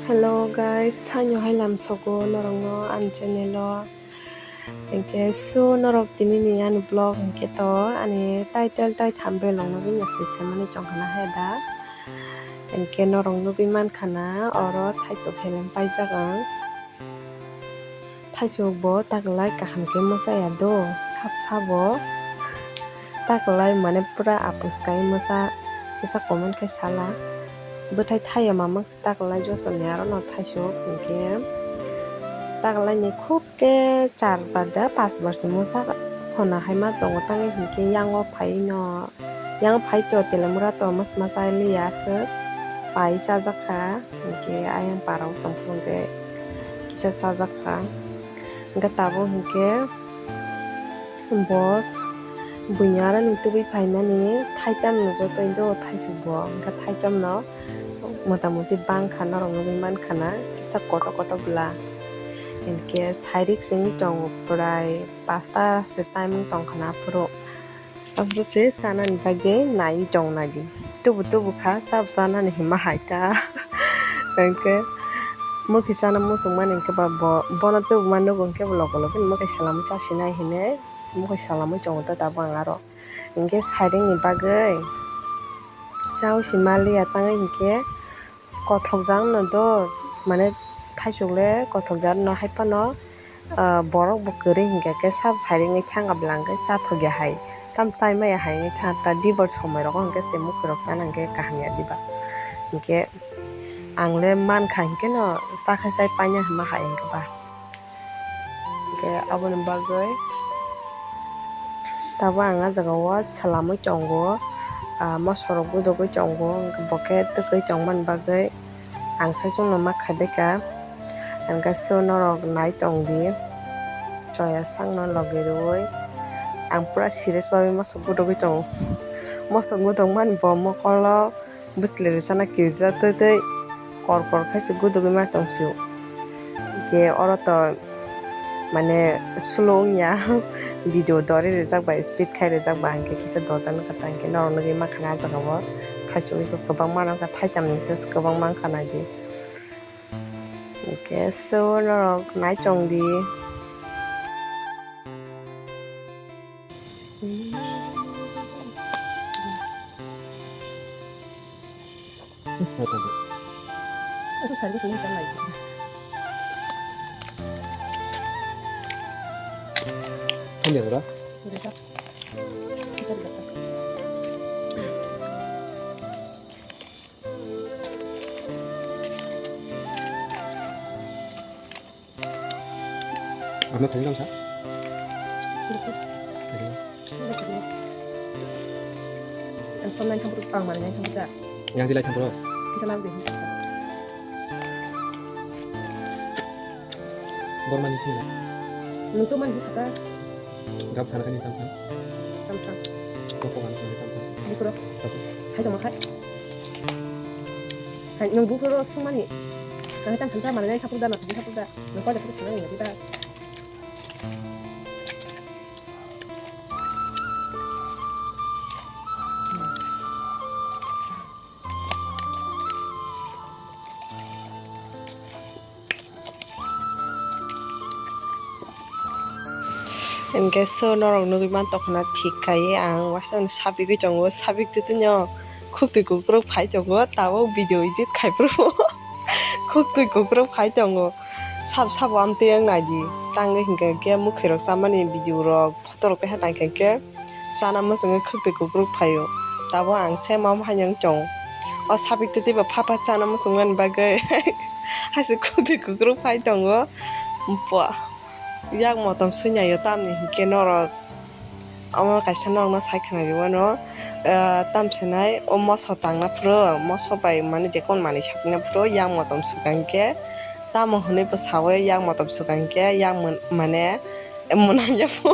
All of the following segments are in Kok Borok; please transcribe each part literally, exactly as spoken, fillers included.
Hello guys, saino hai lamsogo norokno ani channel o. Hinkhe so norok tini ni ani vlog hinkhe to ani title tai thumbnail rok nugwi no se semani chong khana hai da. Hinkhe norok nugwi mankha na oro thaisok helem paijak ang. Thaisok bo taklai kaham khe mwchaya do, sap sabo taklai mane pura apus kai mwcha kisa comment khai sala. Bwthai thaya mamang se taklai jotoni aro no thaisok hinkhe taklai ni khub khe char bar da pas bar se mwcha khona hai ma tongo tangwi hinkhe yango phai no. Yang phai to telemura to mas mas ai liya aswk pai chajak kha, hinkhe ayang parao tongphuru hinkhe kisa chajak kha. Hinkhe tabuk hinkhe boss buini aroni tubui phaimani thaitam no joto do thaisok bo hinkhe thaitam no motamuti bangkha norok nugwi mankha na kisa kotor kotor bwla hinkhe sairik simi tongo prai pasta se time tongkha na aphuru. Aphuru se chanani bagwi naiwi tong nai di. Tubu tubu kha, chabo chanani hinma hai ta. Hinkhe mwkhwi chana muchungmani hinkhe ba bo, bono tubuma nugo hinkhe bo logo logo ni mwkhwi salamwi chasinai hinwi mwkhwi salamwi tongo ta tabuk ang aro. Hinkhe sairing ni bagwi chaui se maliya tangwi hinkhe. Kothokjak no do, mane thaisok le kothokjak no, hai phano, ah, borok bo kwrwi hinkhe khe sabo sairing wngwi thang abla hwnkhe chathokya hai, tamo chai maya hai wngwi thang ta, dibor somoi rogo hinkhe se mwkhwirok chana hinkhe kaham ya diba, hinkhe ang le mankha hinkhe no chakhai chai paina hinma hai hinkhe ba. Hinkhe aboni bagwi tabuk ang ah jagao swlamwi tongo, ah, mosorok gudugwi tongo, hinkhe bo khe twkwi tongmani bagwi ang saichungno ma khaideka. Hinkhe so norok nai tongdi, choya sakno logi rwui ang pura serious bagwi mosok gudugwi tongo. Mosok gudukmani bo mokolo. Bwchwlwi rwchana kirjak twi twi kor kor khe se gudugwi ma tong sio. Hinkhe oro to mane slow wngya video dori rijak bai speed khai rijak ba hinkhe kisa dojak nukha ta hinkhe norok nugwi mankha na ah jagao thaisok iko kwbangma nukha thaitam ni se kwbangma wngkha naidi hinkhe so norok nai tongdi. Ano thani lang sa? Thani. Ang som nine thang pura, ang mani nine thang pura. Yang dilai thang pura. Kisa lang deh. Bor mani sini lah. Nung tu mani buka. Gap sana kan tam tam. Tam tam. Koko kan sana tam tam. Bukuro. Tapi. Saya sama kai. Hai, nung bukuro sumani. Kami tam tam mana nai kapur da, na kapur da. Nung kau da kapur sana nung da. Hinkhe so norok nugwi man tongkha na thik kaiwi ang waisa sabigwi tongo, sabik twi twi no khuktwi kukruk phai tongo, tabuk video edit khai phuru khuktwi kukruk phai tongo, sab sabo amtwi wng naidi, tangwi hinkhe hinkhe mwkhwirok chamani video rok. Photo rok taiha nai khe chana mwswngwi khwktwi kukruk phaio. Tabuk ang sema haino wng tongo. O sabik twi twi bo pha pha chana mwswngmani bagwi haise khwktwi kukruk phai tongo. Bo yak motom swi naio tamni hinkhe norok. Omo kaisa norokno sai khwnarwi mano. Ah, tamsinai o moso tangna phuru moso bai mane jekon manwi sakna phuru yak motom swkang khe tamo hwnwi bwsao yak motom swkang khe yak mane. Mwnam yaphu.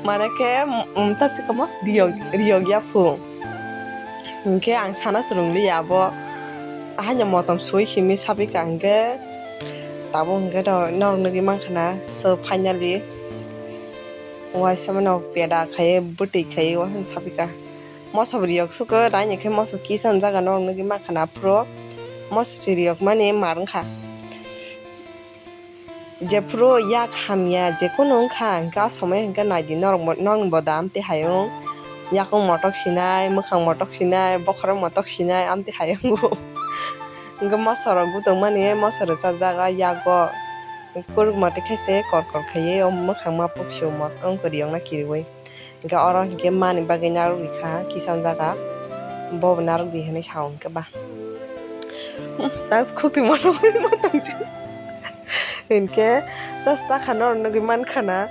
Mane khe, um, tapsi kamo riyok, riyok yaphu. Hinkhe ang sana swrwng liya abo. Ahaino motom sui simi sabika hinkhe. Tabuk hinkhe to norok nugwi mankha na. So finally. Waisa mano peda khai, bwtwi khai, waisa sabika. Moso bo riyok suko, raini khe moso kisa jaga norok nugwi mankha na phuru. Moso chiriyok mani mar wngkha. Jephuru yak hamya jekunu wngkha, hwnkhe o somoi hwnkhe naidi norok bo, nokni bo da amtwi hayung. Yakung motok sinai, mwkhang motok sinai, bokhorok motok sinai, amtwi hayungo. Hwnkhe mosorok gutungmani, moso rwchajak o yago. Kuruk motok khe se kor kor khaiwi o mwkhang ma puksio mot-, wng kwrwi ongna kiriwi. Hwnkhe oro hwnkhe mani bagwi narwk rikha kisan jaga, bobo narwk di hinwi sao hwnkhe ba. Tas khukti mano ma tongsi. Hwnkhe chas chakha norok nugwi mankha na.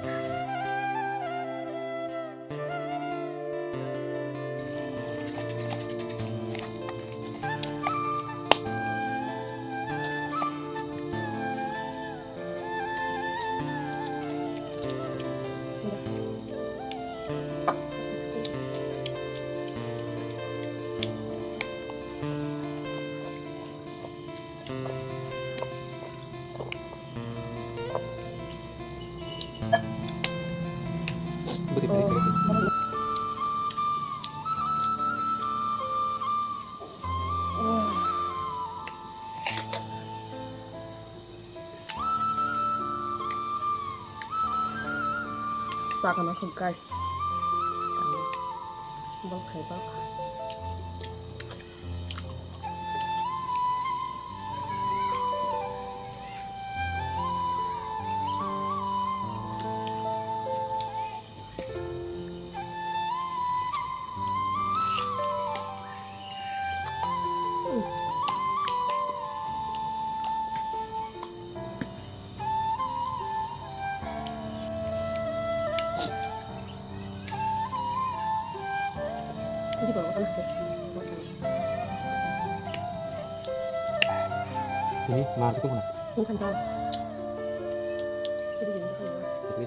Sakana khe guys. Bol khai bol. Ini, mar itu mana? Bukan tahu. Jadi, jadi, jadi.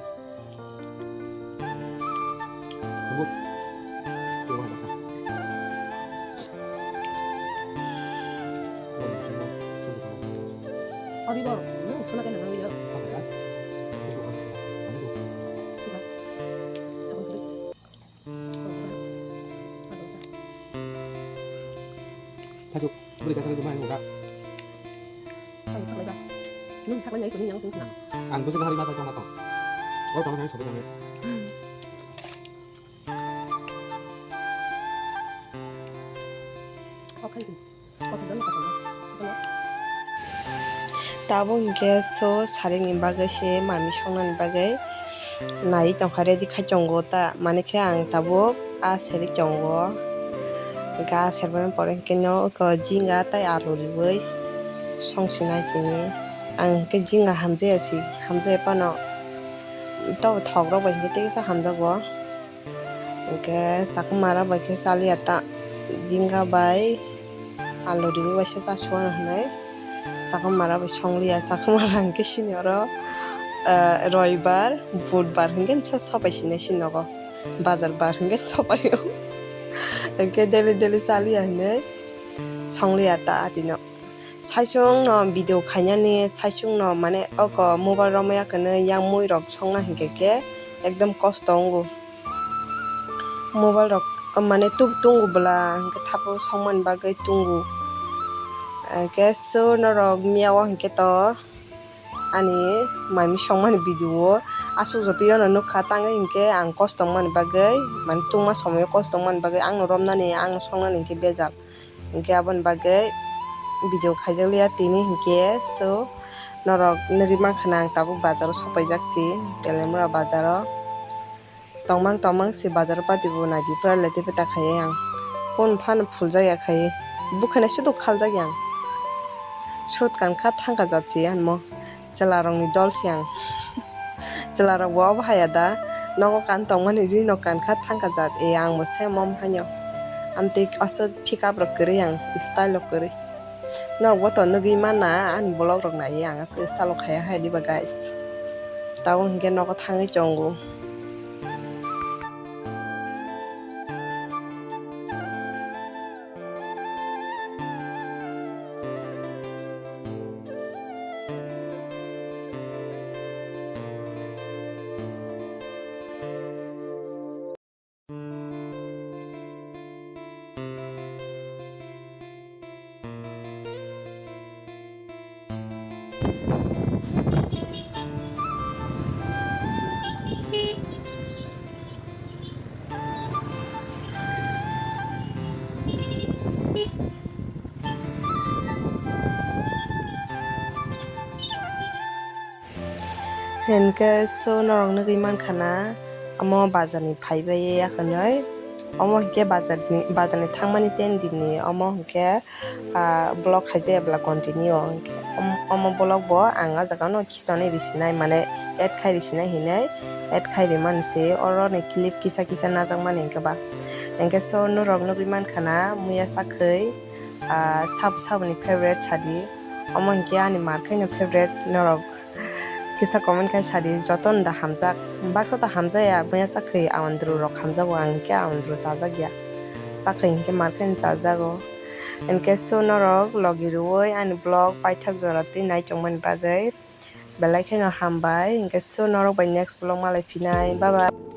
Tunggu. Tunggu, makan. Adi ba, hmm, sana kena nang ya. Sudah. Sabun kali. Taju, beri kasar itu main udah. Ang bujuk hari masa sama tong. Oh, sama saya sama. Tabuk hinkhe so saringni bagwi se mami songnani bagwi naiwi tongkha, ready khai tongo ta, mani khe ang tabuk a serwi tongo. Ga sermani pore hinkhe no oko jinga tei alu riwi songsinai tini. Ang hinkhe jinga hamjaya si, hamjaya phano tobo thokrok bai hinkhe teisa hamjago. Hinkhe chakmara bai khe chaliya ta, jinga bai alu riwi bai se chasuano hinwi chakmara bai songliya. Chakmara hinkhe sini oro, eh, roibar, budbar hinkhe so-, sopai sinai si nogo, bazar bar hinkhe sopaio. Hinkhe daily daily chaliya hinwi songliya ta atino. Saichung no video khainani, saichung no mane oko mobile romwi ya kwnwi yang mui rok songna hinkhe khe ekdom kosto wngo. Mobile rok mane tuk tungo bwla hinkhe thapuk songmani bagwi tungo. Hinkhe so norok miyao hinkhe to ani mami songmani video o aswk joto yono nukha tangwi hinkhe ang kosto wngmani bagwi mane tungma somoio kosto wngmani bagwi angno romnani angno songnani hinkhe bejal. Hinkhe aboni bagwi video khaijakliya tini hinkhe, so norok nugwi mankha na ang tabuk bazaro sopaijak si Telemura bazaro. Tongmang tongmang si bazaro pati bo naidi pura le tei bwta khaiwi ang. Phone phano phuljak ya khaiwi. Bukhai nai sudu khaljak yang. Sut kankha thangkha jat si anmo. Chwlarokni dol se ang. Chwlarok bo obo haya da, nogo kan tongmani rino kankha thangkha jat, e ang bo same omo haino. Amtwi aswk pick up rok kwrwi ang, style rok kwrwi. Norok bo to nugwi mana ani vlog rok naiwi ang aswk style rok khaiya hai diba guys. Tabuk hinkhe nogo thangwi tongo. Hinkhe so norok nugwi mankha na, omo bazar ni phaibai ya hwnwi. Omo hinkhe bazar ni, bazar ni thangmani ten din ni omo hinkhe, ah, vlog khaijak ya bwla continue o hinkhe. Om-, omo vlog bo ang ah jaga no khichonwi risinai, mane add khai risinai hinwi add khai rimani se, oro ni clip kisa kisa najakmani hinkhe ba. Hinkhe so norok nugwi mankha na, muya sakhwi, ah, sab-, saboni favorite sadi. Omo hinkhe ani mar khaino favorite norok kisa comment khai sadi, jotono da hamjak. Baksa to hamjaya, buya sakhwi awandru rok hamjago, ang hinkhe awandru chajak ya. Sakhwi hinkhe mar khaino chajago. Hinkhe so norok logi rwui ani vlog paithak jora twi nai tongmani bagwi belai kheno hambai. Hinkhe so norok bai next vlog malai phinai. Bye bye.